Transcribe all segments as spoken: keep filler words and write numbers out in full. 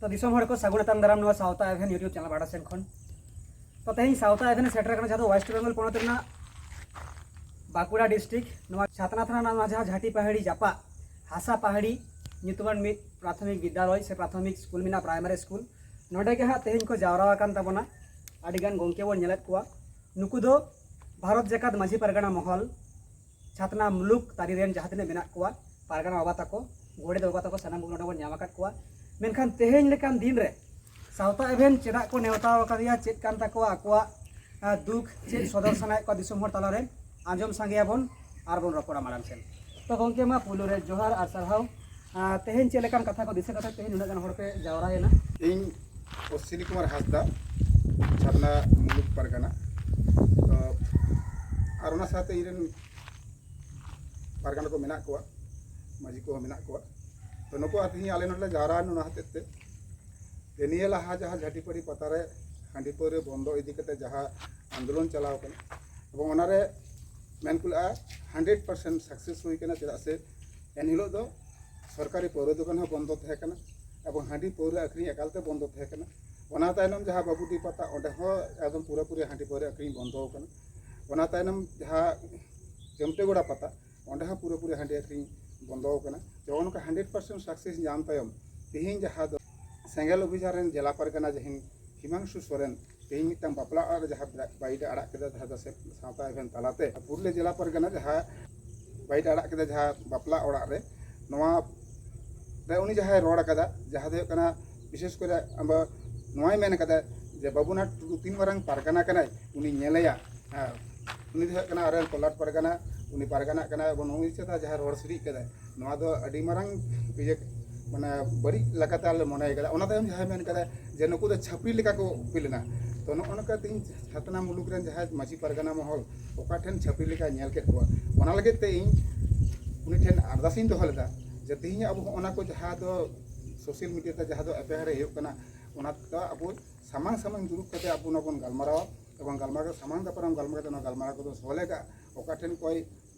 ᱛᱚ ᱫᱤᱥᱚᱢ ᱦᱚᱲ ᱠᱚ ᱥᱟᱹᱜᱩᱱ ᱟᱛᱟᱝ ᱫᱟᱨᱟᱢ ᱱᱚᱣᱟ ᱥᱟᱶᱛᱟ ᱮᱵᱷᱮᱱ YouTube ᱪᱮᱱᱮᱞ ᱯᱟᱦᱴᱟ ᱥᱮᱱ ᱠᱷᱚᱱ᱾ ᱛᱚ ᱛᱮᱦᱮᱧ ᱥᱟᱶᱛᱟ ᱮᱵᱷᱮᱱ ᱥᱮᱴᱮᱨ ᱟᱠᱟᱱᱟ ᱡᱟᱦᱟᱸ ᱫᱚ ᱳᱭᱮᱥᱴ ᱵᱮᱝᱜᱚᱞ ᱯᱚᱱᱚᱛ ᱨᱮᱱᱟᱜ ᱵᱟᱸᱠᱩᱲᱟ ᱰᱤᱥᱴᱨᱤᱠᱴ, ᱱᱚᱣᱟ ᱪᱷᱟᱛᱱᱟ ᱛᱷᱟᱱᱟ ᱨᱮᱱᱟᱜ ᱱᱚᱣᱟ ᱡᱟᱦᱟᱸ ᱡᱷᱟᱹᱴᱤ ᱯᱟᱦᱟᱲᱤ ᱡᱟᱯᱟᱜ ᱦᱟᱥᱟ ᱯᱟᱦᱟᱲᱤ ᱧᱩᱛᱩᱢᱟᱱ ᱢᱤᱫ ᱯᱨᱟᱛᱷᱚᱢᱤᱠ ᱵᱤᱫᱽᱫᱟᱞᱚᱭ ᱥᱮ ᱯᱨᱟᱛᱷᱚᱢᱤᱠ ᱥᱠᱩᱞ ᱢᱮᱱᱟᱜᱼᱟ, ᱯᱨᱟᱭᱢᱟᱨᱤ ᱥᱠᱩᱞ᱾ ᱱᱚᱰᱮ ᱜᱮ ᱦᱟᱸᱜ ᱛᱮᱦᱮᱧ ᱠᱚ ᱡᱟᱣᱨᱟ ᱟᱠᱟᱱ ᱛᱟᱵᱚᱱᱟ᱾ ᱟᱹᱰᱤᱜᱟᱱ ᱜᱚᱢᱠᱮ ᱵᱚᱱ ᱧᱮᱞᱮᱫ ᱠᱚᱣᱟ᱾ ᱱᱩᱠᱩ ᱫᱚ ᱵᱷᱟᱨᱚᱛ ᱡᱟᱠᱟᱛ ᱢᱟᱹᱡᱷᱤ ᱯᱟᱨᱜᱟᱱᱟ ᱢᱚᱦᱚᱞ ᱪᱷᱟᱛᱱᱟ ᱢᱩᱞᱩᱠ ᱛᱟᱹᱨᱤ ᱨᱮᱱ ᱡᱟᱦᱟᱸ ᱛᱤᱱᱟᱹᱜ ᱢᱮᱱᱟᱜ ᱠᱚᱣᱟ, ᱯᱟᱨᱜᱟᱱᱟ ᱵᱟᱵᱟ ᱛᱟᱠᱚ, ᱜᱚᱰᱮᱛ ᱵᱟᱵᱟ ᱛᱟᱠᱚ, ᱥᱟᱱᱟᱢ ᱠᱚ ᱱᱚᱰᱮ ᱵᱚᱱ ᱧᱟᱢ ᱟᱠᱟᱫ ᱠᱚᱣᱟ᱾ ᱢᱮᱱᱠᱷᱟᱱ ᱛᱮᱦᱮᱧ ᱞᱮᱠᱟᱱ ᱫᱤᱱ ᱨᱮ ᱥᱟᱶᱛᱟ ᱮᱵᱷᱮᱱ ᱪᱮᱫᱟᱜ ᱠᱚ ᱱᱮᱣᱛᱟ ᱟᱠᱟᱫᱮᱭᱟ, ᱪᱮᱫ ᱠᱟᱱ ᱛᱟᱠᱚᱣᱟ ᱟᱠᱚᱣᱟᱜ, ᱟᱸ, ᱫᱩᱠ, ᱪᱮᱫ ᱥᱚᱫᱚᱨ ᱥᱟᱱᱟᱭᱮᱫ ᱠᱚᱣᱟ ᱫᱤᱥᱚᱢ ᱦᱚᱲ ᱛᱟᱞᱟᱨᱮ, ᱟᱸᱡᱚᱢ ᱥᱟᱸᱜᱮᱭᱟᱵᱚᱱ ᱟᱨ ᱵᱚᱱ ᱨᱚᱯᱚᱲᱟ ᱢᱟᱲᱟᱝ ᱥᱮᱱ᱾ ᱛᱚ ᱜᱚᱢᱠᱮ, ᱢᱟ ᱯᱳᱭᱞᱳ ᱨᱮ ᱡᱚᱦᱟᱨ ᱟᱨ ᱥᱟᱨᱦᱟᱣ᱾ ᱟᱸ, ᱛᱮᱦᱮᱧ ᱪᱮᱫ ᱞᱮᱠᱟᱱ ᱠᱟᱛᱷᱟ ᱠᱚ ᱫᱤᱥᱟᱹ ᱠᱟᱛᱮ ᱛᱮᱦᱮᱧ ᱩᱱᱟᱹᱜ ᱜᱟᱱ ᱦᱚᱲ ᱯᱮ ᱡᱟᱣᱨᱟᱭᱮᱱᱟ? ᱤᱧ ᱚᱥᱥᱤᱱᱤ ᱠᱩᱢᱟᱨ ᱦᱟᱸᱥᱫᱟ, ᱪᱷᱟᱛᱱᱟ ᱢᱩᱞᱩᱠ ᱯᱟᱨᱜᱟᱱᱟ᱾ ᱛᱚ, ᱟᱨ ᱚᱱᱟ ᱥᱟᱶᱛᱮ ᱤᱧ ᱨᱮᱱ ᱯᱟᱨᱜᱟᱱᱟ ᱠᱚ ᱢᱮᱱᱟᱜ ᱠᱚᱣᱟ, ᱢᱟᱹᱡᱷᱤ ᱠᱚᱦᱚᱸ ᱢᱮᱱᱟᱜ ᱠᱚᱣᱟ᱾ ᱛᱚ, ᱱᱩᱠᱩ ᱟᱨ ᱛᱮᱦᱮᱧ ᱟᱞᱮ ᱱᱚᱰᱮ ᱞᱮ ᱡᱟᱣᱨᱟ ᱮᱱᱟ ᱚᱱᱟ ᱦᱚᱛᱮᱡ ᱛᱮ, ᱡᱮ ᱱᱤᱭᱟᱹ ᱞᱟᱦᱟ ᱡᱟᱦᱟᱸ ᱡᱷᱟᱹᱴᱤᱯᱟᱹᱲᱤ ᱯᱟᱛᱟ ᱨᱮ ᱦᱟᱺᱰᱤ ᱯᱟᱹᱣᱨᱟᱹ ᱵᱚᱱᱫᱚ ᱤᱫᱤ ᱠᱟᱛᱮ ᱡᱟᱦᱟᱸ ᱟᱱᱫᱳᱞᱚᱱ ᱪᱟᱞᱟᱣ ᱠᱟᱱᱟ, ᱮᱵᱚᱝ ᱚᱱᱟᱨᱮ ᱢᱮᱱ ᱠᱩᱞᱟᱹᱜᱼᱟ, ᱦᱟᱱᱰᱨᱮᱰ ᱯᱟᱨᱥᱮᱱᱴ ᱥᱟᱠᱥᱮᱥ ᱦᱩᱭ ᱠᱟᱱᱟ᱾ ᱪᱮᱫᱟᱜ ᱥᱮ ᱮᱱᱦᱤᱞᱳᱜ ᱫᱚ ᱥᱚᱨᱠᱟᱨᱤ ᱯᱟᱹᱣᱨᱟᱹ ᱫᱚᱠᱟᱱ ᱦᱚᱸ ᱵᱚᱱᱫᱚ ᱛᱟᱦᱮᱸ ᱠᱟᱱᱟ ᱮᱵᱚᱝ ᱦᱟᱺᱰᱤ ᱯᱟᱹᱣᱨᱟᱹ ᱟᱹᱠᱷᱨᱤᱧ ᱮᱠᱟᱞᱛᱮ ᱵᱚᱱᱫᱚ ᱛᱟᱦᱮᱸ ᱠᱟᱱᱟ᱾ ᱚᱱᱟ ᱛᱟᱭᱱᱚᱢ ᱡᱟᱦᱟᱸ ᱵᱟᱵᱩᱰᱤ ᱯᱟᱛᱟ, ᱚᱸᱰᱮ ᱦᱚᱸ ᱮᱠᱫᱚᱢ ᱯᱩᱨᱟᱹᱯᱩᱨᱤ ᱦᱟᱺᱰᱤ ᱯᱟᱹᱣᱨᱟᱹ ᱟᱹᱠᱷᱨᱤᱧ ᱵᱚᱱᱫᱚ ᱟᱠᱟᱱᱟ᱾ ᱚᱱᱟ ᱛᱟᱭᱱᱚᱢ ᱡᱟᱦᱟᱸ ᱡᱚᱢᱴᱮᱜᱚᱲᱟ ᱯᱟᱛᱟ, ᱚᱸᱰᱮ ᱦᱚᱸ ᱯᱩᱨᱟᱹᱯᱩᱨᱤ ᱦᱟᱺᱰᱤ ᱟᱹᱠᱷᱨᱤᱧ ᱵᱚᱱᱫᱚ ᱟᱠᱟᱱᱟ᱾ ᱡᱮ ᱱᱚᱜᱼᱚ ᱱᱚᱝᱠᱟ ᱦᱟᱱᱰᱨᱮᱰ ᱯᱟᱨᱥᱮᱱᱴ ᱥᱟᱠᱥᱮᱥ ᱧᱟᱢ ᱛᱟᱭᱚᱢ, ᱛᱮᱦᱮᱧ ᱡᱟᱦᱟᱸ ᱫᱚ ᱥᱮᱸᱜᱮᱞ ᱚᱵᱷᱤᱡᱟᱱ ᱨᱮᱱ ᱡᱮᱞᱟ ᱯᱟᱨᱜᱟᱱᱟ ᱡᱟᱦᱟᱸ ᱦᱤᱢᱟᱝᱥᱩ ᱥᱚᱨᱮᱱ ᱛᱮᱦᱮᱧ ᱢᱤᱫᱴᱟᱝ ᱵᱟᱯᱞᱟ ᱚᱲᱟᱜ ᱨᱮ ᱡᱟᱦᱟᱸ ᱵᱟᱭᱤᱴ ᱮ ᱟᱲᱟᱜ ᱠᱮᱫᱟ, ᱡᱟᱦᱟᱸ ᱫᱚ ᱥᱮ-, ᱥᱟᱶᱛᱟ ᱮᱵᱷᱮᱱ ᱛᱟᱞᱟᱛᱮ ᱯᱩᱨᱩᱞᱤᱭᱟᱹ ᱡᱮᱞᱟ ᱯᱟᱨᱜᱟᱱᱟ ᱡᱟᱦᱟᱸ ᱵᱟᱭᱤᱴ ᱮ ᱟᱲᱟᱜ ᱠᱮᱫᱟ ᱡᱟᱦᱟᱸ ᱵᱟᱯᱞᱟ ᱚᱲᱟᱜ ᱨᱮ, ᱱᱚᱣᱟ ᱨᱮ ᱩᱱᱤ ᱡᱟᱦᱟᱸᱭ ᱨᱚᱲ ᱟᱠᱟᱫᱟ, ᱡᱟᱦᱟᱸ ᱫᱚ ᱦᱩᱭᱩᱜ ᱠᱟᱱᱟ ᱵᱤᱥᱮᱥ ᱠᱚᱨᱮ ᱟᱵᱚ ᱱᱚᱣᱟᱭ ᱢᱮᱱ ᱟᱠᱟᱫᱟ ᱡᱮ ᱵᱟᱹᱵᱩᱱᱟᱛᱷ ᱴᱩᱰᱩ ᱛᱤᱱ ᱢᱟᱨᱟᱝ ᱯᱟᱨᱜᱟᱱᱟ ᱠᱟᱱᱟᱭ, ᱩᱱᱤ ᱧᱮᱞᱮᱭᱟ᱾ ᱦᱮᱸ, ᱩᱱᱤ ᱫᱚ ᱦᱩᱭᱩᱜ ᱠᱟᱱᱟ ᱟᱨᱮᱞ ᱠᱚᱞᱟᱴ ᱯᱟᱨᱜᱟᱱᱟ, ᱩᱱᱤ ᱯᱟᱨᱜᱟᱱᱟᱜ ᱠᱟᱱᱟᱭ ᱮᱵᱚᱝ ᱱᱩᱭ ᱪᱮᱛᱟᱱ ᱡᱟᱦᱟᱸ ᱨᱚᱲ ᱥᱤᱨᱤᱡ ᱠᱟᱫᱟᱭ, ᱱᱚᱣᱟ ᱫᱚ ᱟᱹᱰᱤ ᱢᱟᱨᱟᱝ ᱤᱭᱟᱹ, ᱢᱟᱱᱮ ᱵᱟᱹᱲᱤᱡ ᱞᱮᱠᱟᱛᱮ ᱟᱞᱮ ᱢᱚᱱᱮ ᱠᱟᱫᱟ᱾ ᱚᱱᱟ ᱛᱟᱭᱚᱢ ᱡᱟᱦᱟᱸᱭ ᱢᱮᱱ ᱠᱟᱫᱟᱭ ᱡᱮ ᱱᱩᱠᱩ ᱫᱚ ᱪᱷᱟᱹᱯᱨᱤ ᱞᱮᱠᱟ ᱠᱚ ᱩᱯᱮᱞ ᱮᱱᱟ, ᱛᱚ ᱱᱚᱜᱼᱚ ᱱᱚᱝᱠᱟ ᱛᱮᱦᱮᱧ ᱪᱷᱟᱛᱱᱟ ᱢᱩᱞᱩᱠ ᱨᱮᱱ ᱡᱟᱦᱟᱸᱭ ᱢᱟᱹᱡᱷᱤ ᱯᱟᱨᱜᱟᱱᱟ ᱢᱚᱦᱚᱞ ᱚᱠᱟ ᱴᱷᱮᱱ ᱪᱷᱟᱹᱯᱨᱤ ᱞᱮᱠᱟᱭ ᱧᱮᱞ ᱠᱮᱫ ᱠᱚᱣᱟ, ᱚᱱᱟ ᱞᱟᱹᱜᱤᱫ ᱛᱮ ᱤᱧ ᱩᱱᱤ ᱴᱷᱮᱱ ᱟᱨᱫᱟᱥ ᱤᱧ ᱫᱚᱦᱚ ᱞᱮᱫᱟ ᱡᱮ ᱛᱮᱦᱮᱧ ᱟᱵᱚ ᱦᱚᱸᱜᱼᱚ ᱱᱟ ᱠᱚ ᱡᱟᱦᱟᱸ ᱫᱚ ᱥᱳᱥᱟᱞ ᱢᱤᱰᱤᱭᱟ ᱛᱮ ᱡᱟᱦᱟᱸ ᱫᱚ ᱮᱯᱮᱨᱦᱮᱸᱰᱮᱡ ᱦᱩᱭᱩᱜ ᱠᱟᱱᱟ, ᱚᱱᱟ ᱫᱚ ᱟᱵᱚ ᱥᱟᱢᱟᱝ ᱥᱟᱢᱟᱝ ᱫᱩᱲᱩᱵ ᱠᱟᱛᱮ ᱟᱵᱚ ᱚᱱᱟ ᱵᱚᱱ ᱜᱟᱞᱢᱟᱨᱟᱣᱟ ᱮᱵᱚᱝ ᱜᱟᱞᱢᱟᱨᱟᱣ, ᱥᱟᱢᱟᱝ ᱫᱟᱯᱨᱟᱢ ᱜᱟᱞᱢᱟᱨᱟᱣ ᱠᱟᱛᱮ ᱚᱱᱟ ᱜᱟᱞᱢᱟᱨᱟᱣ ᱠᱚᱫᱚ ᱥᱚᱞᱦᱮ ᱠᱟᱜᱼᱟ᱾ ᱚᱠᱟ ᱴᱷᱮᱱ ᱚᱠᱚᱭ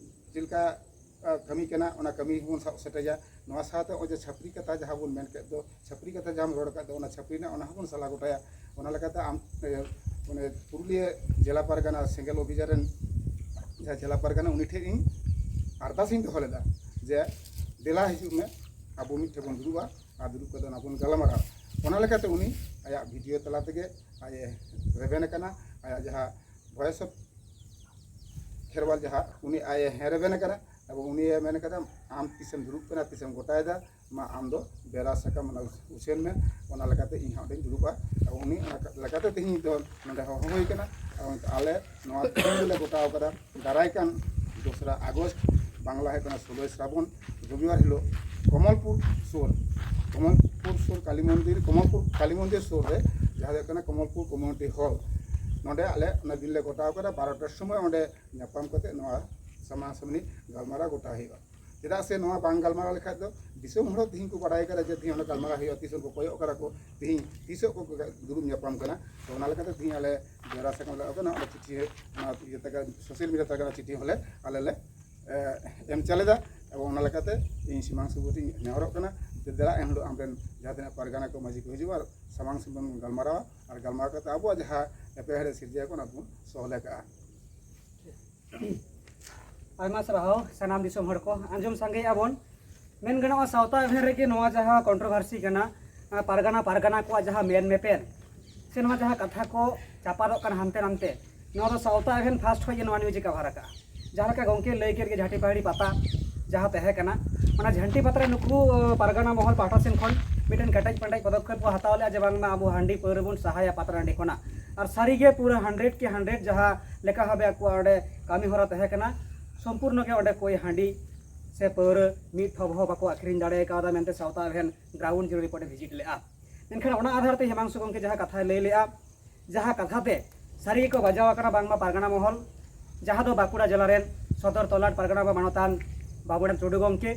ᱪᱮᱫ ᱞᱮᱠᱟ ᱠᱟᱹᱢᱤ ᱠᱟᱱᱟ, ᱚᱱᱟ ᱠᱟᱹᱢᱤ ᱦᱚᱸᱵᱚᱱ ᱥᱟᱵ ᱥᱮᱴᱮᱡᱟ᱾ ᱱᱚᱣᱟ ᱥᱟᱶᱛᱮ ᱱᱚᱜᱼᱚᱭ ᱡᱮ ᱪᱷᱟᱹᱯᱨᱤ ᱠᱟᱛᱷᱟ ᱡᱟᱦᱟᱸ ᱵᱚᱱ ᱢᱮᱱ ᱠᱮᱫ ᱫᱚ, ᱪᱷᱟᱹᱯᱨᱤ ᱠᱟᱛᱷᱟ ᱡᱟᱦᱟᱸᱢ ᱨᱚᱲ ᱟᱠᱟᱫ ᱫᱚ, ᱚᱱᱟ ᱪᱷᱟᱹᱯᱨᱤ ᱨᱮᱱᱟᱜ ᱚᱱᱟ ᱦᱚᱸᱵᱚᱱ ᱥᱟᱞᱟ ᱜᱚᱴᱟᱭᱟ᱾ ᱚᱱᱟ ᱞᱮᱠᱟᱛᱮ ᱟᱢ ᱮ, ᱢᱟᱱᱮ ᱯᱩᱨᱩᱞᱤᱭᱟᱹ ᱡᱮᱞᱟ ᱯᱟᱨᱜᱟᱱᱟ ᱥᱮᱸᱜᱮᱞ ᱚᱵᱷᱤᱡᱟᱱ ᱨᱮᱱ ᱡᱟᱦᱟᱸ ᱡᱮᱞᱟ ᱯᱟᱨᱜᱟᱱᱟ, ᱩᱱᱤ ᱴᱷᱮᱱ ᱤᱧ ᱟᱨᱫᱟᱥ ᱤᱧ ᱫᱚᱦᱚ ᱞᱮᱫᱟ ᱡᱮ ᱫᱮᱞᱟ ᱦᱤᱡᱩᱜ ᱢᱮ, ᱟᱵᱚ ᱢᱤᱫ ᱴᱷᱮᱱ ᱵᱚᱱ ᱫᱩᱲᱩᱵᱼᱟ ᱟᱨ ᱫᱩᱲᱩᱵ ᱠᱟᱛᱮ ᱚᱱᱟ ᱵᱚᱱ ᱜᱟᱞᱢᱟᱨᱟᱣᱟ᱾ ᱚᱱᱟ ᱞᱮᱠᱟᱛᱮ ᱩᱱᱤ ᱟᱭᱟᱜ ᱵᱷᱤᱰᱤᱭᱳ ᱛᱟᱞᱟ ᱛᱮᱜᱮ ᱟᱡ ᱮ ᱨᱮᱵᱮᱱ ᱟᱠᱟᱱᱟ, ᱟᱭᱟᱜ ᱡᱟᱦᱟᱸ ᱵᱷᱚᱭᱮᱥ ᱚᱯᱷ ᱠᱷᱮᱨᱣᱟᱞ ᱡᱟᱦᱟᱸ ᱩᱱᱤ ᱟᱡ ᱮ ᱦᱮᱸ ᱨᱮᱵᱮᱱ ᱟᱠᱟᱱᱟ, ᱮᱵᱚᱝ ᱩᱱᱤ ᱮ ᱢᱮᱱ ᱟᱠᱟᱫᱟ, ᱟᱢ ᱛᱤᱥᱮᱢ ᱫᱩᱲᱩᱵ ᱠᱟᱱᱟ, ᱛᱤᱥᱮᱢ ᱜᱚᱴᱟᱭᱮᱫᱟ, ᱢᱟ ᱟᱢ ᱫᱚ ᱵᱮᱨᱟ ᱥᱟᱠᱟᱢ ᱚᱱᱟ ᱩᱪᱷᱟᱹᱱ ᱢᱮ, ᱚᱱᱟ ᱞᱮᱠᱟᱛᱮ ᱤᱧ ᱦᱚᱸ ᱚᱸᱰᱮᱧ ᱫᱩᱲᱩᱵᱼᱟ᱾ ᱮᱵᱚᱝ ᱩᱱᱤ ᱚᱱᱟ ᱞᱮᱠᱟᱛᱮ ᱛᱮᱦᱮᱧ ᱫᱚ ᱱᱚᱰᱮ ᱦᱚᱦᱚ ᱦᱩᱭ ᱠᱟᱱᱟ᱾ ᱮᱵᱚᱝ ᱟᱞᱮ ᱱᱚᱣᱟ ᱛᱮᱦᱮᱧ ᱞᱮ ᱜᱚᱴᱟᱣ ᱠᱟᱫᱟ, ᱫᱟᱨᱟᱭ ᱠᱟᱱ ᱫᱚᱥᱨᱟ ᱟᱜᱚᱥᱴ, ᱵᱟᱝᱞᱟ ᱦᱩᱭᱩᱜ ᱠᱟᱱᱟ ᱥᱳᱞᱳᱭ ᱥᱨᱟᱵᱚᱱ, ᱨᱚᱵᱤᱵᱟᱨ ᱦᱤᱞᱳᱜ ᱠᱚᱢᱚᱞᱯᱩᱨ ᱥᱩᱨ, ᱠᱚᱢᱚᱞᱯᱩᱨ ᱥᱩᱨ ᱠᱟᱞᱤ ᱢᱚᱱᱫᱤᱨ, ᱠᱚᱢᱚᱞᱯᱩᱨ ᱠᱟᱞᱤ ᱢᱚᱱᱫᱤᱨ ᱥᱩᱨ ᱨᱮ ᱡᱟᱦᱟᱸ ᱫᱚ ᱦᱩᱭᱩᱜ ᱠᱟᱱᱟ ᱠᱚᱢᱚᱞᱯᱩᱨ ᱠᱚᱢᱤᱭᱩᱱᱤᱴᱤ ᱦᱚᱞ, ᱱᱚᱰᱮ ᱟᱞᱮ ᱚᱱᱟ ᱫᱤᱱ ᱞᱮ ᱜᱚᱴᱟᱣ ᱠᱟᱫᱟ᱾ ᱵᱟᱨᱚᱴᱟᱨ ᱥᱚᱢᱚᱭ ᱚᱸᱰᱮ ᱧᱟᱯᱟᱢ ᱠᱟᱛᱮ ᱱᱚᱣᱟ ᱥᱟᱢᱟᱝ ᱥᱟᱢᱱᱤ ᱜᱟᱞᱢᱟᱨᱟᱣ ᱜᱚᱴᱟ ᱦᱩᱭᱩᱜᱼᱟ᱾ ᱪᱮᱫᱟᱜ ᱥᱮ ᱱᱚᱣᱟ ᱵᱟᱝ ᱜᱟᱞᱢᱟᱨᱟᱣ ᱞᱮᱠᱷᱟᱡ ᱫᱚ ᱫᱤᱥᱚᱢ ᱦᱚᱲ ᱛᱮᱦᱮᱧ ᱠᱚ ᱵᱟᱲᱟᱭ ᱠᱟᱫᱟ ᱡᱮ ᱛᱮᱦᱮᱧ ᱚᱱᱟ ᱜᱟᱞᱢᱟᱨᱟᱣ ᱦᱩᱭᱩᱜᱼᱟ, ᱛᱤᱥ ᱦᱚᱸ ᱠᱚ ᱠᱚᱭᱚᱜ ᱠᱟᱱᱟ ᱠᱚ ᱛᱮᱦᱮᱧ ᱛᱤᱥᱚᱜ ᱠᱚ ᱫᱩᱲᱩᱵ ᱧᱟᱯᱟᱢ ᱠᱟᱱᱟ᱾ ᱛᱚ ᱚᱱᱟ ᱞᱮᱠᱟᱛᱮ ᱛᱮᱦᱮᱧ ᱟᱞᱮ ᱡᱚᱭᱨᱟ ᱥᱟᱠᱟᱢ ᱞᱮ ᱮᱦᱚᱵ ᱠᱟᱱᱟ, ᱚᱱᱟ ᱪᱤᱴᱷᱤ, ᱚᱱᱟ ᱤᱭᱟᱹ ᱛᱟᱠᱟ, ᱥᱳᱥᱟᱞ ᱢᱤᱰᱤᱭᱟ ᱛᱟᱠᱟ ᱪᱤᱴᱷᱤ ᱦᱚᱸᱞᱮ ᱟᱞᱮ ᱞᱮ ᱮ, ᱮᱢ ᱪᱟᱞᱮᱫᱟ᱾ ᱮᱵᱚᱝ ᱚᱱᱟ ᱞᱮᱠᱟᱛᱮ ᱤᱧ ᱥᱤᱢᱟᱝ ᱥᱩᱵᱩᱛ ᱤᱧ ᱱᱮᱦᱚᱨᱚᱜ ᱠᱟᱱᱟ ᱡᱮ ᱫᱮᱞᱟ ᱮᱱᱦᱤᱞᱳᱜ ᱟᱢᱨᱮᱱ ᱡᱟᱦᱟᱸ ᱛᱤᱱᱟᱹᱜ ᱯᱟᱨᱜᱟᱱᱟ ᱠᱚ ᱢᱟᱹᱡᱷᱤ ᱠᱚ ᱦᱤᱡᱩᱜᱼᱟ, ᱟᱨ ᱥᱟᱢᱟᱝ ᱥᱮᱫ ᱵᱚᱱ ᱜᱟᱞᱢᱟᱨᱟᱣᱟ, ᱟᱨ ᱜᱟᱞᱢᱟᱨᱟᱣ ᱠᱟᱛᱮ ᱟᱵᱚᱣᱟᱜ ᱡᱟᱦᱟᱸ ᱮᱯᱮᱨᱦᱮᱸᱰᱮᱡ ᱥᱤᱨᱡᱟᱹᱣ ᱠᱟᱱᱟ, ᱚᱱᱟ ᱵᱚᱱ ᱥᱚᱦᱞᱮ ᱠᱟᱜᱼᱟ᱾ ᱟᱭᱢᱟ ᱥᱟᱨᱦᱟᱣ ᱥᱟᱱᱟᱢ ᱫᱤᱥᱚᱢ ᱦᱚᱲ ᱠᱚ, ᱟᱸᱡᱚᱢ ᱥᱟᱸᱜᱮᱭᱮᱫᱼᱟ ᱵᱚᱱ᱾ ᱢᱮᱱ ᱜᱟᱱᱚᱜᱼᱟ, ᱥᱟᱶᱛᱟ ᱮᱵᱷᱮᱱ ᱨᱮᱜᱮ ᱱᱚᱣᱟ ᱡᱟᱦᱟᱸ ᱠᱚᱱᱴᱨᱳᱵᱷᱟᱨᱥᱤ ᱠᱟᱱᱟ, ᱟᱨ ᱯᱟᱨᱜᱟᱱᱟ ᱯᱟᱨᱜᱟᱱᱟ ᱠᱚᱣᱟᱜ ᱡᱟᱦᱟᱸ ᱢᱮᱱ ᱢᱮᱯᱮᱞ ᱥᱮ ᱱᱚᱣᱟ ᱡᱟᱦᱟᱸ ᱠᱟᱛᱷᱟ ᱠᱚ ᱪᱟᱯᱟᱫᱚᱜ ᱠᱟᱱᱟ ᱦᱟᱱᱛᱮ ᱱᱟᱱᱛᱮ, ᱱᱚᱣᱟ ᱫᱚ ᱥᱟᱶᱛᱟ ᱮᱵᱷᱮᱱ ᱯᱷᱟᱥᱴ ᱠᱷᱚᱱ ᱜᱮ ᱱᱚᱣᱟ ᱱᱤᱭᱩᱡᱽ ᱮ ᱠᱟᱵᱷᱟᱨ ᱟᱠᱟᱫᱼᱟ᱾ ᱡᱟᱦᱟᱸ ᱞᱮᱠᱟ ᱜᱚᱢᱠᱮ ᱞᱟᱹᱭ ᱠᱮᱫ ᱜᱮ, ᱡᱷᱟᱹᱴᱤ ᱯᱟᱹᱦᱟᱹᱲᱤ ᱯᱟᱛᱟ ᱡᱟᱦᱟᱸ ᱛᱟᱦᱮᱸ ᱠᱟᱱᱟ, ᱚᱱᱟ ᱡᱷᱟᱹᱱᱴᱤ ᱯᱟᱛᱟ ᱨᱮ ᱱᱩᱠᱩ, ᱟᱸ, ᱯᱟᱨᱜᱟᱱᱟ ᱢᱚᱦᱚᱞ ᱯᱟᱦᱴᱟ ᱥᱮᱱ ᱠᱷᱚᱱ ᱢᱤᱫᱴᱮᱱ ᱠᱮᱴᱮᱡ ᱯᱮᱴᱮᱡ ᱯᱚᱫᱚᱠᱷᱮᱯ ᱠᱚ ᱦᱟᱛᱟᱣ ᱞᱮᱫᱼᱟ ᱡᱮ ᱵᱟᱝᱢᱟ ᱟᱵᱚ ᱦᱟᱺᱰᱤ ᱯᱟᱹᱣᱨᱟᱹ ᱵᱚᱱ ᱥᱟᱦᱟᱭᱟ ᱯᱟᱛᱟ ᱴᱟᱺᱰᱤ ᱠᱷᱚᱱᱟᱜ᱾ ᱟᱨ ᱥᱟᱹᱨᱤᱜᱮ ᱯᱩᱨᱟᱹ ᱦᱟᱱᱰᱨᱮᱰ ᱠᱮ ᱦᱟᱱᱰᱨᱮᱰ ᱡᱟᱦᱟᱸ ᱞᱮᱠᱟ ᱵᱷᱟᱵᱮ ᱟᱠᱚᱣᱟᱜ ᱚᱸᱰᱮ ᱠᱟᱹᱢᱤ ᱦᱚᱨᱟ ᱛᱟᱦᱮᱸ ᱠᱟᱱᱟ, ᱥᱚᱢᱯᱩᱨᱱᱚ ᱜᱮ ᱚᱸᱰᱮ ᱠᱚᱭ ᱦᱟᱺᱰᱤ ᱥᱮ ᱯᱟᱹᱣᱨᱟᱹ ᱢᱤᱫ ᱴᱷᱚᱯ ᱦᱚᱸ ᱵᱟᱠᱚ ᱟᱹᱠᱷᱨᱤᱧ ᱫᱟᱲᱮ ᱠᱟᱣᱫᱟ ᱢᱮᱱᱛᱮ ᱥᱟᱶᱛᱟ ᱮᱵᱷᱮᱱ ᱜᱨᱟᱣᱩᱱᱰ ᱡᱤᱨᱳ ᱨᱤᱯᱳᱨᱴ ᱮ ᱵᱷᱤᱡᱤᱴ ᱞᱮᱫᱼᱟ᱾ ᱢᱮᱱᱠᱷᱟᱱ ᱚᱱᱟ ᱟᱫᱷᱟᱨ ᱛᱮ ᱦᱤᱢᱟᱝᱥᱩ ᱜᱚᱢᱠᱮ ᱡᱟᱦᱟᱸ ᱠᱟᱛᱷᱟᱭ ᱞᱟᱹᱭ ᱞᱮᱫᱼᱟ, ᱡᱟᱦᱟᱸ ᱠᱟᱛᱷᱟ ᱛᱮ ᱥᱟᱹᱨᱤ ᱜᱮᱠᱚ ᱵᱟᱡᱟᱣ ᱟᱠᱟᱱᱟ ᱵᱟᱝᱢᱟ ᱯᱟᱨᱜᱟᱱᱟ ᱢᱚᱦᱚᱞ, ᱡᱟᱦᱟᱸ ᱫᱚ ᱵᱟᱸᱠᱩᱲᱟ ᱡᱮᱞᱟ ᱨᱮᱱ ᱥᱚᱫᱚᱨ ᱛᱚᱞᱟᱴ ᱯᱟᱨᱜᱟᱱᱟ ᱵᱟ ᱢᱟᱱᱚᱛᱟᱱ ᱵᱟᱵᱩᱨᱟᱢ ᱴᱩᱰᱩ ᱜᱚᱢᱠᱮ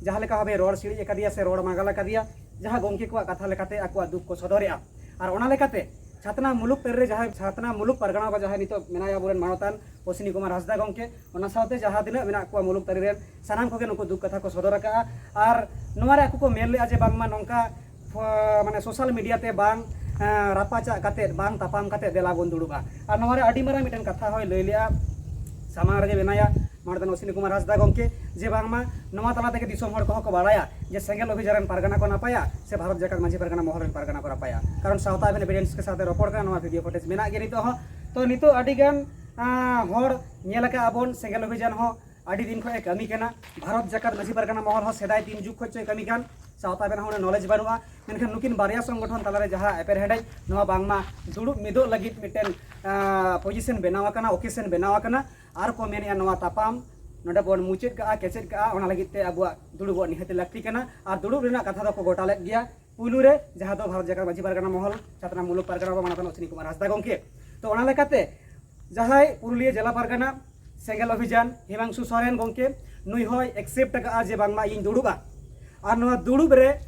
ᱡᱟᱦᱟᱸ ᱞᱮᱠᱟ ᱵᱷᱟᱵᱮ ᱨᱚᱲ ᱥᱤᱲᱤᱡ ᱟᱠᱟᱫᱮᱭᱟ ᱥᱮ ᱨᱚᱲ ᱢᱟᱜᱟᱞ ᱟᱠᱟᱫᱮᱭᱟ, ᱡᱟᱦᱟᱸ ᱜᱚᱢᱠᱮ ᱠᱚᱣᱟᱜ ᱠᱟᱛᱷᱟ ᱞᱮᱠᱟᱛᱮ ᱟᱠᱚᱣᱟᱜ ᱫᱩᱠ ᱠᱚ ᱥᱚᱫᱚᱨᱮᱜᱼᱟ᱾ ᱟᱨ ᱚᱱᱟ ᱞᱮᱠᱟᱛᱮ ᱪᱷᱟᱛᱱᱟ ᱢᱩᱞᱩᱠ ᱛᱟᱹᱨᱤ ᱨᱮ ᱡᱟᱦᱟᱸᱭ ᱪᱷᱟᱛᱱᱟ ᱢᱩᱞᱩᱠ ᱯᱟᱨᱜᱟᱱᱟ ᱵᱟ ᱡᱟᱦᱟᱸᱭ ᱱᱤᱛᱚᱜ ᱢᱮᱱᱟᱭᱟ ᱟᱵᱚᱨᱮᱱ ᱢᱟᱱᱚᱛᱟᱱ ᱚᱥᱤᱱᱤ ᱠᱩᱢᱟᱨ ᱦᱟᱸᱥᱫᱟ ᱜᱚᱢᱠᱮ, ᱚᱱᱟ ᱥᱟᱶᱛᱮ ᱡᱟᱦᱟᱸ ᱛᱤᱱᱟᱹᱜ ᱢᱮᱱᱟᱜ ᱠᱚᱣᱟ ᱢᱩᱞᱩᱠ ᱛᱟᱹᱨᱤ ᱨᱮᱱ, ᱥᱟᱱᱟᱢ ᱠᱚᱜᱮ ᱱᱩᱠᱩ ᱫᱩᱠ ᱠᱟᱛᱷᱟ ᱠᱚ ᱥᱚᱫᱚᱨ ᱟᱠᱟᱫᱼᱟ᱾ ᱟᱨ ᱱᱚᱣᱟ ᱨᱮ ᱟᱠᱚ ᱠᱚ ᱢᱮᱱ ᱞᱮᱫᱼᱟ ᱡᱮ ᱵᱟᱝᱢᱟ ᱱᱚᱝᱠᱟ ᱯᱷᱚ-, ᱢᱟᱱᱮ ᱥᱳᱥᱟᱞ ᱢᱤᱰᱤᱭᱟ ᱛᱮ ᱵᱟᱝ, ᱮᱸ, ᱨᱟᱯᱟᱪᱟᱜ ᱠᱟᱛᱮᱫ, ᱵᱟᱝ ᱛᱟᱯᱟᱢ ᱠᱟᱛᱮᱫ ᱫᱮᱞᱟ ᱵᱚᱱ ᱫᱩᱲᱩᱵᱼᱟ᱾ ᱟᱨ ᱱᱚᱣᱟ ᱨᱮ ᱟᱹᱰᱤ ᱢᱟᱨᱟᱝ ᱢᱤᱫᱴᱮᱱ ᱠᱟᱛᱷᱟ ᱦᱚᱸᱭ ᱞᱟᱹᱭ ᱞᱮᱫᱼᱟ, ᱥᱟᱢᱟᱝ ᱨᱮᱜᱮ ᱢᱮᱱᱟᱭᱟ ᱢᱟᱱᱚᱛᱟᱱ ᱚᱥᱤᱱᱤ ᱠᱩᱢᱟᱨ ᱦᱟᱸᱥᱫᱟ ᱜᱚᱢᱠᱮ, ᱡᱮ ᱵᱟᱝᱢᱟ ᱱᱚᱣᱟ ᱛᱟᱞᱟ ᱛᱮᱜᱮ ᱫᱤᱥᱚᱢ ᱦᱚᱲ ᱠᱚᱦᱚᱸ ᱠᱚ ᱵᱟᱲᱟᱭᱟ ᱡᱮ ᱥᱮᱸᱜᱮᱞ ᱚᱵᱷᱤᱡᱟᱱ ᱨᱮᱱ ᱯᱟᱨᱜᱟᱱᱟ ᱠᱚ ᱱᱟᱯᱟᱭᱟ ᱥᱮ ᱵᱷᱟᱨᱚᱛ ᱡᱟᱠᱟᱛ ᱢᱟᱹᱡᱷᱤ ᱯᱟᱨᱜᱟᱱᱟ ᱢᱚᱦᱚᱞ ᱨᱮᱱ ᱯᱟᱨᱜᱟᱱᱟ ᱠᱚ ᱱᱟᱯᱟᱭᱟ᱾ ᱠᱟᱨᱚᱱ ᱥᱟᱶᱛᱟ ᱟᱵᱷᱮᱱ ᱮᱵᱷᱤᱰᱮᱱᱥ ᱠᱮ ᱥᱟᱛᱷᱮ ᱨᱚᱯᱚᱲ ᱠᱟᱱᱟ, ᱱᱚᱣᱟ ᱵᱷᱤᱰᱤᱭᱳ ᱯᱷᱩᱴᱮᱡᱽ ᱢᱮᱱᱟᱜ ᱜᱮᱭᱟ ᱱᱤᱛᱚᱜ ᱦᱚᱸ᱾ ᱛᱚ ᱱᱤᱛᱚᱜ ᱟᱹᱰᱤ ᱜᱟᱱ, ᱟᱸ, ᱦᱚᱲ ᱧᱮᱞ ᱟᱠᱟᱫᱼᱟ ᱵᱚᱱ ᱥᱮᱸᱜᱮᱞ ᱚᱵᱷᱤᱡᱟᱱ ᱦᱚᱸ ᱟᱹᱰᱤ ᱫᱤᱱ ᱠᱷᱚᱱ ᱮ ᱠᱟᱹᱢᱤ ᱠᱟᱱᱟ᱾ ᱵᱷᱟᱨᱚᱛ ᱡᱟᱠᱟᱛ ᱢᱟᱹᱡᱷᱤ ᱯᱟᱨᱜᱟᱱᱟ ᱢᱚᱦᱚᱞ ᱦᱚᱸ ᱥᱮᱫᱟᱭ ᱫᱤᱱ ᱡᱩᱜᱽ ᱠᱷᱚᱱ ᱪᱚᱭ ᱠᱟᱹᱢᱤ ᱠᱟᱱ, ᱥᱟᱶᱛᱟ ᱟᱵᱷᱮᱱ ᱦᱚᱸ ᱩᱱᱟᱹᱜ ᱱᱚᱞᱮᱡᱽ ᱵᱟᱹᱱᱩᱜᱼᱟ᱾ ᱢᱮᱱᱠᱷᱟᱱ ᱱᱩᱠᱤᱱ ᱵᱟᱨᱭᱟ ᱥᱚᱝᱜᱚᱴᱷᱚᱱ ᱛᱟᱞᱟᱨᱮ ᱡᱟᱦᱟᱸ ᱮᱯᱮᱨᱦᱮᱸᱰᱮᱡ, ᱱᱚᱣᱟ ᱵᱟᱝᱢᱟ ᱫᱩᱲᱩᱵ ᱢᱤᱫᱚᱜ ᱞᱟᱹᱜᱤᱫ ᱢᱤᱫᱴᱮᱱ, ᱟᱸ, ᱯᱚᱡᱤᱥᱚᱱ ᱵᱮᱱᱟᱣ ᱟᱠᱟᱱᱟ, ᱚᱠᱮᱥᱚᱱ ᱵᱮᱱᱟᱣ ᱟᱠᱟᱱᱟ᱾ ᱟᱨ ᱠᱚ ᱢᱮᱱᱮᱫᱼᱟ ᱱᱚᱣᱟ ᱛᱟᱯᱟᱢ ᱱᱚᱰᱮ ᱵᱚᱱ ᱢᱩᱪᱟᱹᱫ ᱠᱟᱜᱼᱟ, ᱠᱮᱪᱮᱫ ᱠᱟᱜᱼᱟ, ᱚᱱᱟ ᱞᱟᱹᱜᱤᱫ ᱛᱮ ᱟᱵᱚᱣᱟᱜ ᱫᱩᱲᱩᱵᱚᱜ ᱱᱤᱦᱟᱹᱛ ᱞᱟᱹᱠᱛᱤ ᱠᱟᱱᱟ᱾ ᱟᱨ ᱫᱩᱲᱩᱵ ᱨᱮᱱᱟᱜ ᱠᱟᱛᱷᱟ ᱫᱚᱠᱚ ᱜᱚᱴᱟ ᱞᱮᱫ ᱜᱮᱭᱟ ᱯᱩᱭᱞᱩ ᱨᱮ, ᱡᱟᱦᱟᱸ ᱫᱚ ᱵᱷᱟᱨᱚᱛ ᱡᱟᱠᱟᱛ ᱢᱟᱹᱡᱷᱤ ᱯᱟᱨᱜᱟᱱᱟ ᱢᱚᱦᱚᱞ ᱪᱷᱟᱛᱱᱟ ᱢᱩᱞᱩᱠ ᱯᱟᱨᱜᱟᱱᱟ ᱵᱟᱵᱟ ᱢᱟᱱᱚᱛᱟᱱ ᱚᱥᱤᱱᱤ ᱠᱩᱢᱟᱨ ᱦᱟᱸᱥᱫᱟ ᱜᱚᱢᱠᱮ᱾ ᱛᱚ ᱚᱱᱟ ᱞᱮᱠᱟᱛᱮ ᱡᱟᱦᱟᱸᱭ ᱯᱩᱨᱩᱞᱤᱭᱟᱹ ᱡᱮᱞᱟ ᱯᱟᱨᱜᱟᱱᱟ ᱥᱮᱸᱜᱮᱞ ᱚᱵᱷᱤᱡᱟᱱ ᱦᱤᱢᱟᱝᱥᱩ ᱥᱚᱨᱮᱱ ᱜᱚᱢᱠᱮ, ᱱᱩᱭ ᱦᱚᱸᱭ ᱮᱠᱥᱮᱯᱴ ᱟᱠᱟᱫᱼᱟ ᱡᱮ ᱵᱟᱝᱢᱟ ᱤᱧ ᱫᱩᱲᱩᱵᱼᱟ᱾ ᱟᱨ ᱱᱚᱣᱟ ᱫᱩᱲᱩᱵ ᱨᱮ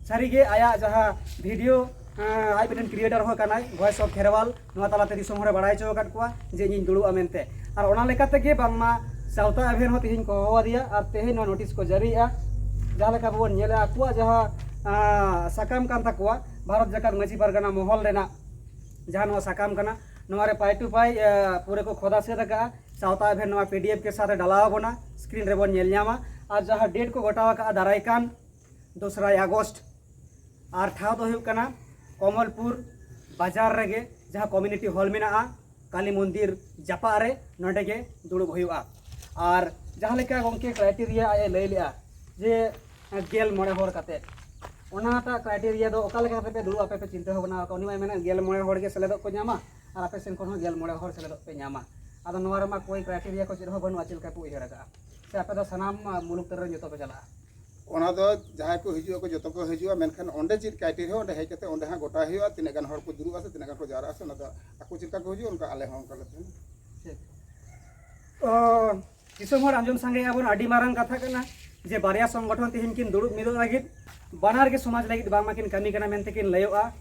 ᱥᱟᱹᱨᱤᱜᱮ ᱟᱭᱟᱜ ᱡᱟᱦᱟᱸ ᱵᱷᱤᱰᱤᱭᱳ, ᱟᱸ, ᱟᱡ ᱢᱤᱫᱴᱮᱱ ᱠᱨᱤᱭᱮᱴᱟᱨ ᱦᱚᱸ ᱠᱟᱱᱟᱭ, ᱵᱷᱚᱭᱮᱥ ᱚᱯᱷ ᱠᱷᱮᱨᱣᱟᱞ, ᱱᱚᱣᱟ ᱛᱟᱞᱟᱛᱮ ᱫᱤᱥᱚᱢ ᱦᱚᱲᱮ ᱵᱟᱲᱟᱭ ᱦᱚᱪᱚ ᱟᱠᱟᱫ ᱠᱚᱣᱟ ᱡᱮ ᱤᱧᱤᱧ ᱫᱩᱲᱩᱵᱼᱟ ᱢᱮᱱᱛᱮ᱾ ᱟᱨ ᱚᱱᱟ ᱞᱮᱠᱟ ᱛᱮᱜᱮ ᱵᱟᱝᱢᱟ ᱥᱟᱶᱛᱟ ᱟᱵᱷᱮᱱ ᱦᱚᱸ ᱛᱮᱦᱮᱧ ᱠᱚ ᱦᱚᱦᱚ ᱟᱫᱮᱭᱟ ᱟᱨ ᱛᱮᱦᱮᱧ ᱱᱚᱣᱟ ᱱᱳᱴᱤᱥ ᱠᱚ ᱡᱟᱹᱨᱤᱭᱮᱜᱼᱟ᱾ ᱡᱟᱦᱟᱸ ᱞᱮᱠᱟ ᱵᱚᱱ ᱧᱮᱞᱮᱜᱼᱟ, ᱟᱠᱚᱣᱟᱜ ᱡᱟᱦᱟᱸ, ᱟᱸ, ᱥᱟᱠᱟᱢ ᱠᱟᱱ ᱛᱟᱠᱚᱣᱟ ᱵᱷᱟᱨᱚᱛ ᱡᱟᱠᱟᱛ ᱢᱟᱹᱡᱷᱤ ᱯᱟᱨᱜᱟᱱᱟ ᱢᱚᱦᱚᱞ ᱨᱮᱱᱟᱜ ᱡᱟᱦᱟᱸ ᱱᱚᱣᱟ ᱥᱟᱠᱟᱢ ᱠᱟᱱᱟ, ᱱᱚᱣᱟ ᱨᱮ ᱯᱟᱭ ᱴᱩ ᱯᱟᱭ, ᱟᱸ, ᱯᱩᱨᱟᱹ ᱠᱚ ᱠᱷᱚᱫᱟ ᱥᱟᱹᱛ ᱟᱠᱟᱜᱼᱟ᱾ ᱥᱟᱶᱛᱟ ᱟᱵᱷᱮᱱ ᱱᱚᱣᱟ ᱯᱤᱰᱤᱮᱯᱷ ᱠᱮ ᱥᱟᱛᱷ ᱰᱟᱞᱟᱣ ᱟᱵᱚᱱᱟ, ᱥᱠᱨᱤᱱ ᱨᱮᱵᱚᱱ ᱧᱮᱞ ᱧᱟᱢᱟ᱾ ᱟᱨ ᱡᱟᱦᱟᱸ ᱰᱮᱴ ᱠᱚ ᱜᱚᱴᱟᱣ ᱟᱠᱟᱜᱼᱟ ᱫᱟᱨᱟᱭ ᱠᱟᱱ ᱫᱚᱥᱨᱟᱭ ᱟᱜᱚᱥᱴ, ᱟᱨ ᱴᱷᱟᱶ ᱫᱚ ᱦᱩᱭᱩᱜ ᱠᱟᱱᱟ ᱠᱚᱢᱚᱞᱯᱩᱨ ᱵᱟᱡᱟᱨ ᱨᱮᱜᱮ ᱡᱟᱦᱟᱸ ᱠᱚᱢᱤᱭᱩᱱᱤᱴᱤ ᱦᱚᱞ ᱢᱮᱱᱟᱜᱼᱟ, ᱠᱟᱞᱤ ᱢᱚᱱᱫᱤᱨ ᱡᱟᱯᱟᱜ ᱨᱮ, ᱱᱚᱸᱰᱮ ᱜᱮ ᱫᱩᱲᱩᱵ ᱦᱩᱭᱩᱜᱼᱟ᱾ ᱟᱨ ᱡᱟᱦᱟᱸ ᱞᱮᱠᱟ ᱜᱚᱢᱠᱮ ᱠᱨᱟᱭᱴᱮᱨᱤᱭᱟ ᱟᱡ ᱮ ᱞᱟᱹᱭ ᱞᱮᱜᱼᱟ ᱡᱮ ᱜᱮᱞ ᱢᱚᱬᱮ ᱦᱚᱲ ᱠᱟᱛᱮᱫ, ᱚᱱᱟᱴᱟᱜ ᱠᱨᱟᱭᱴᱮᱨᱤᱭᱟ ᱫᱚ ᱚᱠᱟ ᱞᱮᱠᱟ ᱠᱟᱛᱮ ᱯᱮ ᱫᱩᱲᱩᱵ ᱟᱯᱮ ᱯᱮ ᱪᱤᱱᱛᱟᱹ ᱵᱷᱟᱵᱽᱱᱟ ᱟᱠᱟᱫ? ᱩᱱᱤ ᱢᱟᱭ ᱢᱮᱱᱮᱫ ᱜᱮᱞ ᱢᱚᱬᱮ ᱦᱚᱲ ᱜᱮ ᱥᱮᱞᱮᱫᱚᱜ ᱠᱚ ᱧᱟᱢᱟ ᱟᱨ ᱟᱯᱮ ᱥᱮᱱ ᱠᱷᱚᱱ ᱦᱚᱸ ᱜᱮᱞ ᱢᱚᱬᱮ ᱦᱚᱲ ᱥᱮᱞᱮᱫᱚᱜ ᱯᱮ ᱧᱟᱢᱟ᱾ ᱟᱫᱚ ᱱᱚᱣᱟ ᱨᱮᱢᱟ ᱠᱳᱭ ᱠᱨᱟᱭᱴᱮᱨᱤᱭᱟ ᱠᱚ ᱪᱮᱫ ᱦᱚᱸ ᱵᱟᱹᱱᱩᱜᱼᱟ, ᱪᱮᱫ ᱞᱮᱠᱟ ᱯᱮ ᱩᱭᱦᱟᱹᱨ ᱟᱠᱟᱫᱼᱟ? ᱥᱮ ᱟᱯᱮ ᱫᱚ ᱥᱟᱱᱟᱢ, ᱟ, ᱢᱩᱞᱩᱠ ᱛᱟᱹᱨᱤ ᱨᱮ ᱡᱚᱛᱚ ᱯᱮ ᱪᱟᱞᱟᱜᱼᱟ? ᱚᱱᱟ ᱫᱚ ᱡᱟᱦᱟᱸᱭ ᱠᱚ ᱦᱤᱡᱩᱜ ᱟᱠᱚ, ᱡᱚᱛᱚ ᱠᱚ ᱦᱤᱡᱩᱜᱼᱟ, ᱢᱮᱱᱠᱷᱟᱱ ᱚᱸᱰᱮ ᱪᱮᱫ ᱠᱨᱟᱭᱴᱮᱨᱤᱭᱟ, ᱚᱸᱰᱮ ᱦᱮᱡ ᱠᱟᱛᱮ ᱚᱸᱰᱮ ᱦᱟᱸᱜ ᱜᱚᱴᱟ ᱦᱩᱭᱩᱜᱼᱟ, ᱛᱤᱱᱟᱹᱜ ᱜᱟᱱ ᱦᱚᱲ ᱠᱚ ᱫᱩᱲᱩᱵᱼᱟ ᱥᱮ ᱛᱤᱱᱟᱹᱜ ᱜᱟᱱ ᱠᱚ ᱡᱟᱣᱨᱟᱜᱼᱟ ᱥᱮ, ᱚᱱᱟ ᱫᱚ ᱟᱠᱚ ᱪᱮᱫ ᱞᱮᱠᱟ ᱠᱚ ᱦᱤᱡᱩᱜᱼᱟ, ᱚᱱᱠᱟ ᱟᱞᱮ ᱦᱚᱸ ᱚᱱᱠᱟ ᱞᱮ ᱛᱟᱦᱮᱱᱟ᱾ ᱴᱷᱤᱠ᱾ ᱚ, ᱫᱤᱥᱚᱢ ᱦᱚᱲ ᱟᱸᱡᱚᱢ ᱥᱟᱸᱜᱮᱭᱟ ᱵᱚᱱ, ᱟᱹᱰᱤ ᱢᱟᱨᱟᱝ ᱠᱟᱛᱷᱟ ᱠᱟᱱᱟ ᱡᱮ ᱵᱟᱨᱭᱟ ᱥᱚᱝᱜᱚᱴᱷᱚᱱ ᱛᱮᱦᱮᱧ ᱠᱤᱱ ᱫᱩᱲᱩᱵ ᱢᱤᱫᱚᱜ ᱞᱟᱹᱜᱤᱫ, ᱵᱟᱱᱟᱨ ᱜᱮ ᱥᱚᱢᱟᱡᱽ ᱞᱟᱹᱜᱤᱫ ᱵᱟᱝᱢᱟ ᱠᱤᱱ ᱠᱟᱹᱢᱤ ᱠᱟᱱᱟ ᱢᱮᱱᱛᱮ ᱠᱤᱱ ᱞᱟᱹᱭᱚᱜᱼᱟ᱾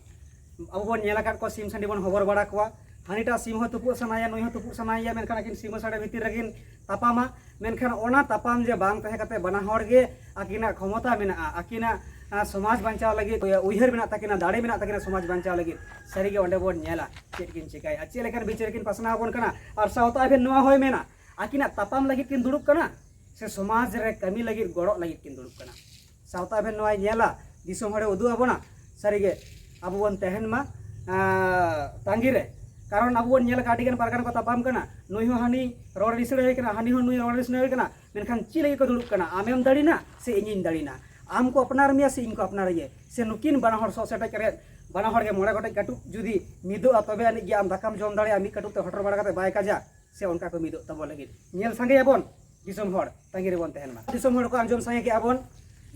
ᱟᱵᱚ ᱵᱚᱱ ᱧᱮᱞ ᱟᱠᱟᱫ ᱠᱚᱣᱟ, ᱥᱤᱢ ᱥᱟᱺᱰᱤ ᱵᱚᱱ ᱦᱚᱵᱚᱨ ᱵᱟᱲᱟ ᱠᱚᱣᱟ, ᱦᱟᱹᱱᱤᱴᱟᱜ ᱥᱤᱢ ᱦᱚᱸ ᱛᱩᱯᱩᱜ ᱥᱟᱱᱟᱭᱟ, ᱱᱩᱭ ᱦᱚᱸ ᱛᱩᱯᱩᱜ ᱥᱟᱱᱟᱭᱮᱭᱟ, ᱢᱮᱱᱠᱷᱟᱱ ᱟᱹᱠᱤᱱ ᱥᱤᱢᱟᱹ ᱥᱟᱰᱮ ᱵᱷᱤᱛᱤᱨ ᱨᱮᱠᱤᱱ ᱛᱟᱯᱟᱢᱟ᱾ ᱢᱮᱱᱠᱷᱟᱱ ᱚᱱᱟ ᱛᱟᱯᱟᱢ ᱡᱮ ᱵᱟᱝ ᱛᱟᱦᱮᱸ ᱠᱟᱛᱮ ᱵᱟᱱᱟ ᱦᱚᱲ ᱜᱮ ᱟᱹᱠᱤᱱᱟᱜ ᱠᱷᱚᱢᱚᱛᱟ ᱢᱮᱱᱟᱜᱼᱟ, ᱟᱹᱠᱤᱱᱟᱜ ᱟᱸ, ᱥᱚᱢᱟᱡᱽ ᱵᱟᱧᱪᱟᱣ ᱞᱟᱹᱜᱤᱫ ᱩᱭᱦᱟᱹᱨ ᱢᱮᱱᱟᱜ ᱛᱟᱹᱠᱤᱱᱟ, ᱫᱟᱲᱮ ᱢᱮᱱᱟᱜ ᱛᱟᱹᱠᱤᱱᱟ ᱥᱚᱢᱟᱡᱽ ᱵᱟᱧᱪᱟᱣ ᱞᱟᱹᱜᱤᱫ, ᱥᱟᱹᱨᱤᱜᱮ ᱚᱸᱰᱮ ᱵᱚᱱ ᱧᱮᱞᱟ ᱪᱮᱫ ᱠᱤᱱ ᱪᱤᱠᱟᱹᱭᱟ, ᱪᱮᱫ ᱞᱮᱠᱟᱱ ᱵᱤᱪᱟᱹᱨ ᱠᱤᱱ ᱯᱟᱥᱱᱟᱣ ᱟᱵᱚᱱ ᱠᱟᱱᱟ᱾ ᱟᱨ ᱥᱟᱶᱛᱟ ᱟᱹᱵᱷᱮᱱ ᱱᱚᱣᱟ ᱦᱚᱸᱭ ᱢᱮᱱᱟ, ᱟᱹᱠᱤᱱᱟᱜ ᱛᱟᱯᱟᱢ ᱞᱟᱹᱜᱤᱫ ᱠᱤᱱ ᱫᱩᱲᱩᱵ ᱠᱟᱱᱟ ᱥᱮ ᱥᱚᱢᱟᱡᱽ ᱨᱮ ᱠᱟᱹᱢᱤ ᱞᱟᱹᱜᱤᱫ, ᱜᱚᱲᱚᱜ ᱞᱟᱹᱜᱤᱫ ᱠᱤᱱ ᱫᱩᱲᱩᱵ ᱠᱟᱱᱟ? ᱥᱟᱶᱛᱟ ᱟᱹᱵᱷᱮᱱ ᱱᱚᱣᱟᱭ ᱧᱮᱞᱟ, ᱫᱤᱥᱚᱢ ᱦᱚᱲᱮ ᱩᱫᱩᱜ ᱟᱵᱚᱱᱟ, ᱥᱟᱹᱨᱤᱜᱮ ᱟᱵᱚ ᱵᱚᱱ ᱛᱟᱦᱮᱱ ᱢᱟ ᱟᱸ, ᱛᱟᱺᱜᱤ ᱨᱮ᱾ ᱠᱟᱨᱚᱱ ᱟᱵᱚ ᱵᱚᱱ ᱧᱮᱞ ᱟᱠᱟᱫ ᱟᱹᱰᱤ ᱜᱟᱱ ᱯᱟᱨᱜᱟᱱᱟ ᱠᱚ ᱛᱟᱯᱟᱢ ᱠᱟᱱᱟ, ᱱᱩᱭ ᱦᱚᱸ ᱦᱟᱹᱱᱤ ᱨᱚᱲ ᱨᱤᱥᱟᱹᱲ ᱦᱩᱭ ᱠᱟᱱᱟ, ᱦᱟᱹᱱᱤ ᱦᱚᱸ ᱱᱩᱭ ᱨᱚᱲ ᱨᱤᱥᱟᱹᱲ ᱦᱩᱭ ᱠᱟᱱᱟ, ᱢᱮᱱᱠᱷᱟᱱ ᱪᱮᱫ ᱞᱟᱹᱜᱤᱫ ᱠᱚ ᱫᱩᱲᱩᱵ ᱠᱟᱱᱟ? ᱟᱢᱮᱢ ᱫᱟᱲᱮᱱᱟ ᱥᱮ ᱤᱧᱤᱧ ᱫᱟᱲᱮᱱᱟ? ᱟᱢ ᱠᱚ ᱟᱯᱱᱟᱨ ᱢᱮᱭᱟ ᱥᱮ ᱤᱧ ᱠᱚ ᱟᱯᱱᱟᱨ ᱤᱧᱟᱹ? ᱥᱮ ᱱᱩᱠᱤᱱ ᱵᱟᱱᱟ ᱦᱚᱲ ᱥᱚᱜ ᱥᱮᱴᱮᱡ ᱠᱟᱛᱮ ᱵᱟᱱᱟ ᱦᱚᱲ ᱜᱮ ᱢᱚᱬᱮ ᱜᱚᱴᱮᱡ ᱠᱟᱹᱴᱩᱵ ᱡᱩᱫᱤ ᱢᱤᱫᱚᱜᱼᱟ, ᱛᱚᱵᱮ ᱟᱹᱱᱤᱡ ᱜᱮ ᱟᱢ ᱫᱟᱠᱟᱢ ᱡᱚᱢ ᱫᱟᱲᱮᱭᱟᱜᱼᱟ, ᱢᱤᱫ ᱠᱟᱹᱴᱩᱵ ᱛᱮ ᱦᱚᱴᱚᱨ ᱵᱟᱲᱟ ᱠᱟᱛᱮ ᱵᱟᱭ ᱠᱟᱡᱟ? ᱥᱮ ᱚᱱᱠᱟ ᱠᱚ ᱢᱤᱫᱚᱜ ᱛᱟᱵᱚ ᱞᱟᱹᱜᱤᱫ? ᱧᱮᱞ ᱥᱟᱸᱜᱮᱭᱟᱵᱚᱱ, ᱫᱤᱥᱚᱢ ᱦᱚᱲ ᱛᱟᱺᱜᱤ ᱨᱮᱵᱚᱱ ᱛᱟᱦᱮᱱ ᱢᱟ᱾ ᱫᱤᱥᱚᱢ ᱦᱚᱲ ᱠᱚ ᱟᱸᱡᱚᱢ ᱥᱟᱸᱜᱮ ᱠᱮᱜᱼᱟ ᱵᱚᱱ,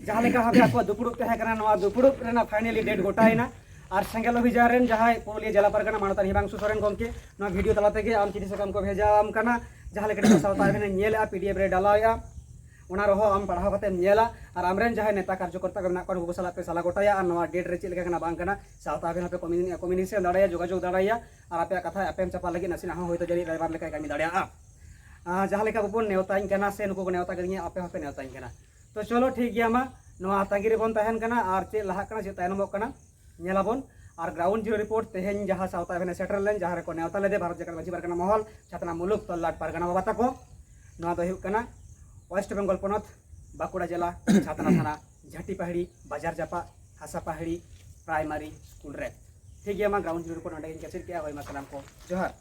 ᱡᱟᱦᱟᱸ ᱞᱮᱠᱟ ᱵᱷᱟᱵᱮ ᱟᱠᱚᱣᱟᱜ ᱫᱩᱯᱲᱩᱵ ᱛᱟᱦᱮᱸ ᱠᱟᱱᱟ, ᱱᱚᱣᱟ ᱫᱩᱯᱲᱩᱵ ᱨᱮᱱᱟᱜ finally date ᱜᱚᱴᱟᱭᱮᱱᱟ᱾ ᱟᱨ ᱥᱮᱸᱜᱮᱞ ᱚᱵᱷᱤᱡᱟᱱ ᱨᱮᱱ ᱡᱟᱦᱟᱸᱭ ᱯᱩᱨᱩᱞᱤᱭᱟᱹ ᱡᱮᱞᱟ ᱯᱟᱨᱜᱟᱱᱟ ᱢᱟᱱᱚᱛᱟᱱ ᱦᱤᱢᱟᱝᱥᱩ ᱥᱚᱨᱮᱱ ᱜᱚᱢᱠᱮ ᱱᱚᱣᱟ video ᱛᱟᱞᱟ ᱛᱮᱜᱮ ᱟᱢ ᱪᱤᱴᱷᱤ ᱥᱟᱠᱟᱢ ᱠᱚ ᱵᱷᱮᱡᱟ ᱟᱢ ᱠᱟᱱᱟ, ᱡᱟᱦᱟᱸ ᱞᱮᱠᱟ ᱱᱤᱛᱚᱜ ᱥᱟᱶᱛᱟ ᱟᱹᱵᱷᱮᱱᱮ ᱧᱮᱞᱮᱜᱼᱟ, PDF ᱨᱮ ᱰᱟᱞᱟᱣᱮᱜᱼᱟ, ᱚᱱᱟ ᱨᱮᱦᱚᱸ ᱟᱢ ᱯᱟᱲᱦᱟᱣ ᱠᱟᱛᱮᱢ ᱧᱮᱞᱟ᱾ ᱟᱨ ᱟᱢᱨᱮᱱ ᱡᱟᱦᱟᱸᱭ ᱱᱮᱛᱟ ᱠᱟᱨᱡᱚᱠᱚᱨᱛᱟ ᱠᱚ ᱢᱮᱱᱟᱜ ᱠᱚᱣᱟ, ᱱᱩᱠᱩ ᱠᱚ ᱥᱟᱞᱟᱜ ᱯᱮ ᱥᱟᱞᱟ ᱜᱚᱴᱟᱭᱟ᱾ ᱟᱨ ᱱᱚᱣᱟ date ᱨᱮ ᱪᱮᱫ ᱞᱮᱠᱟ ᱠᱟᱱᱟ ᱵᱟᱝ ᱠᱟᱱᱟ, ᱥᱟᱶᱛᱟ ᱟᱹᱵᱷᱮᱱ ᱦᱚᱸᱯᱮ communication ᱫᱟᱲᱮᱭᱟᱜᱼᱟ, ᱡᱳᱜᱟᱡᱳᱜᱽ ᱫᱟᱲᱮᱭᱟᱜᱼᱟ᱾ ᱟᱨ ᱟᱯᱮᱭᱟᱜ ᱠᱟᱛᱷᱟ ᱟᱯᱮᱢ ᱪᱟᱯᱟᱞ ᱞᱟᱹᱜᱤᱫ ᱱᱟᱥᱮᱱᱟᱜ ᱦᱚᱸ ᱦᱳᱭᱛᱳ ᱡᱟᱹᱱᱤᱡ driver ᱞᱮᱠᱟᱭ ᱠᱟᱹᱢᱤ ᱫᱟᱲᱮᱭᱟᱜᱼᱟ᱾ ᱟᱨ ᱡᱟᱦᱟᱸ ᱞᱮᱠᱟ ᱵᱚᱱ ᱱᱮᱣᱛᱟᱧ ᱠᱟᱱᱟ ᱥᱮ ᱱᱩᱠᱩ ᱠᱚ ᱱᱮᱣᱛᱟ ᱠᱟᱫᱤᱧᱟ, ᱟᱯᱮ ᱦᱚᱸᱯᱮ ᱱᱮᱣᱛᱟᱧ ᱠᱟᱱᱟ᱾ ᱛᱚ ᱪᱚᱞᱚ ᱴᱷᱤᱠ ᱜᱮᱭᱟ, ᱢᱟ ᱱᱚᱣᱟ ᱛᱟᱺᱜᱤ ᱨᱮᱵᱚᱱ ᱛᱟᱦᱮᱱ ᱠᱟᱱᱟ᱾ ᱟᱨ ᱪᱮᱫ ᱞᱟᱦᱟᱜ ᱠᱟᱱᱟ, ᱪᱮᱫ ᱛᱟᱭᱱᱚᱢᱚᱜ ᱠᱟᱱᱟ, ᱧᱮᱞᱟᱵᱚᱱ᱾ ᱟᱨ ground zero report ᱛᱮᱦᱮᱧ ᱡᱟᱦᱟᱸ ᱥᱟᱶᱛᱟ ᱟᱹᱵᱷᱮᱱᱮ ᱥᱮᱴᱮᱨ ᱞᱮᱱ, ᱡᱟᱦᱟᱸ ᱨᱮᱠᱚ ᱱᱮᱣᱛᱟ ᱞᱮᱫᱮ ᱵᱷᱟᱨᱚᱛ ᱡᱟᱠᱟᱛ ᱢᱟᱹᱡᱷᱤ ᱯᱟᱨᱜᱟᱱᱟ ᱢᱚᱦᱚᱞ, ᱪᱷᱟᱛᱱᱟ ᱢᱩᱞᱩᱠ, ᱛᱚᱞᱞᱟᱴ ᱯᱟᱨᱜᱟᱱᱟ ᱵᱟᱵᱟ ᱛᱟᱠᱚ, ᱱᱚᱣᱟ ᱫᱚ ᱦᱩᱭᱩᱜ ᱠᱟᱱᱟ West Bengal ᱯᱚᱱᱚᱛ, ᱵᱟᱸᱠᱩᱲᱟ ᱡᱮᱞᱟ, ᱪᱷᱟᱛᱱᱟ ᱛᱷᱟᱱᱟ, ᱡᱷᱟᱹᱴᱤ ᱯᱟᱦᱟᱲᱤ ᱵᱟᱡᱟᱨ ᱡᱟᱯᱟᱜ ᱦᱟᱥᱟ ᱯᱟᱦᱟᱲᱤ primary school ᱨᱮ᱾ ᱴᱷᱤᱠ ᱜᱮᱭᱟ, ᱢᱟ ground zero report ᱱᱚᱸᱰᱮ ᱜᱤᱧ ᱠᱮᱪᱮᱫ ᱠᱮᱜᱼᱟ᱾ ᱦᱳᱭ, ᱢᱟ ᱥᱟᱱᱟᱢ ᱠᱚ ᱡᱚᱦᱟᱨ᱾